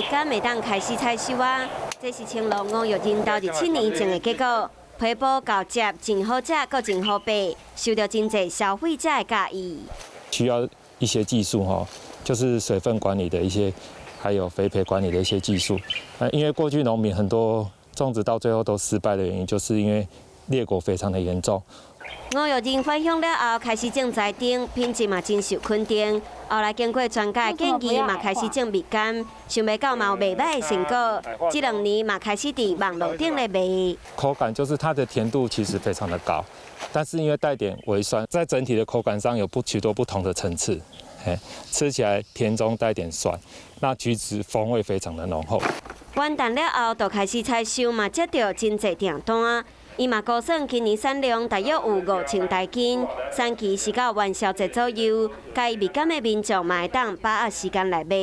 柑會當開始採收啊！這是青農吳玉仁投入7年種的結果，皮薄厚汁真好食，閣真好賣，受著真濟消費者的佮意。需要一些技術哈，就是水分管理的一些，還有肥培管理的一些技術。因為過去農民很多種植到最後都失敗的原因，就是因為裂果非常的嚴重。吳玉仁返鄉了後，開始種栽頂，品質嘛真受肯定。後來經過專家的建議，嘛開始種蜜柑，想袂到嘛有袂䆀的成果。這2年嘛開始佇網路頂咧賣。口感就是它的甜度其實非常的高，但是因為帶點微酸，在整體的口感上有不許多不同的層次，吃起來甜中帶點酸，那橘子風味非常的濃厚。元旦了後就開始採收，嘛接著真濟訂單。伊嘛估算今年產量大約有5000台斤，產期是到元宵節左右。佮意蜜柑的民眾嘛會當把握時間來買。